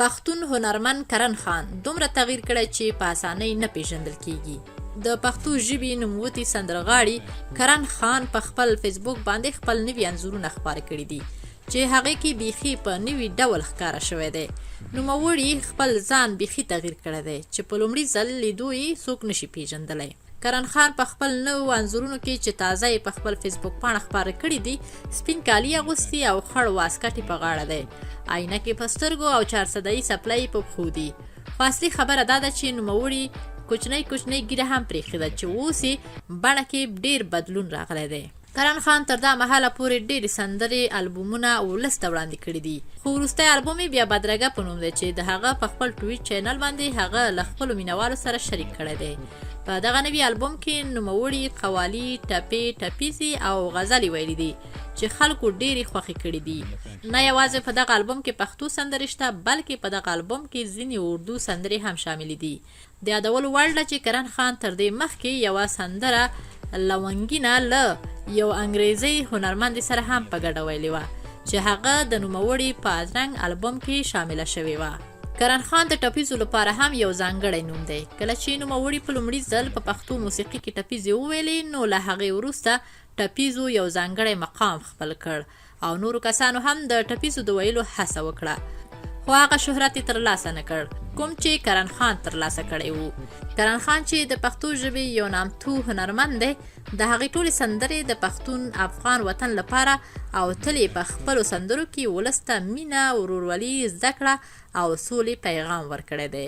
پښتون هنرمند کرن خان دومره تغییر کړی چې په اسانۍ نه پیژندل کیږي. د پښتو ژبې نوموتي سندرغاړي کرن خان په خپل فیسبوک باندې خپل نوي انځورونه خپاره کړي دي چې هغې کې بیخي په نوي ډول ښکاره شوی دی. نوموړي خپل ځان بیخي تغییر کړی دی چې په لومړي ځل لیدو یې څوک نشي پیژندلی. کرن خان په خپل نوو انځورونو کې چې تازه یې په خپل فیسبوک پاڼه خپاره کړي دي، سپین کالي اغوستي او خړ واسکټ یې په غاړه دی، عینکې په سترګو او چارسدهیي څپلۍ یې په پښو دي. خو اصلي خبره دا ده چې نوموړي کوچنۍ کوچنۍ ږیره هم پرېښې ده چې اوس یې بڼه کې ډېر بدلون راغلی دی. کرن خان تر دا مهاله پورې ډېرې سندرې، البومونه ولس ته وړاندې کړي دي، خو وروستی البوم یې بیا بدرګه په نوم دی چې د هغه په خپل ټویټ چینل باندې هغه له خپلو مینوالو سره شریک کړی دی. په دغه نوي البوم کې نوموړي قوالي، ټپې، ټپیزې او غزلې ویلي دي چې خلکو ډېرې خوښې کړې دي. نه یوازې په دغه البوم کې پښتو سندرې شته، بلکې په دغه البوم کې ځینې اردو سندرې هم شاملې دي. د یادولو وړ ده چې کرن خان تر دې مخکې یوه سندره لونګینه له یو انګریزي هنرمندې سره هم په ګډه ویلې وه چې هغه د نوموړي په ازرنګ البوم کې شامله شوې وه. کرن خان د ټپیزو لپاره هم یو ځانګړی نوم دی. کله چې نوموړي په لومړي ځل په پښتو موسیقي کې ټپیزې وویلې نو له هغې وروسته ټپیزو یو ځانګړی مقام خپل کړ او نورو کسانو هم د ټپیزو د ویلو هڅه وکړه خو هغه شهرت یې ترلاسه نه کړ کوم چې کرن خان ترلاسه کړی وو. کرن خان چې د پښتو ژبې یو نامتو هنرمند دی د هغې ټولې سندرې د پښتون افغان وطن لپاره او تل یې په خپلو سندرو کې ولس ته مینه، ورورولي، زده کړه او سولې پیغام ورکړی دی.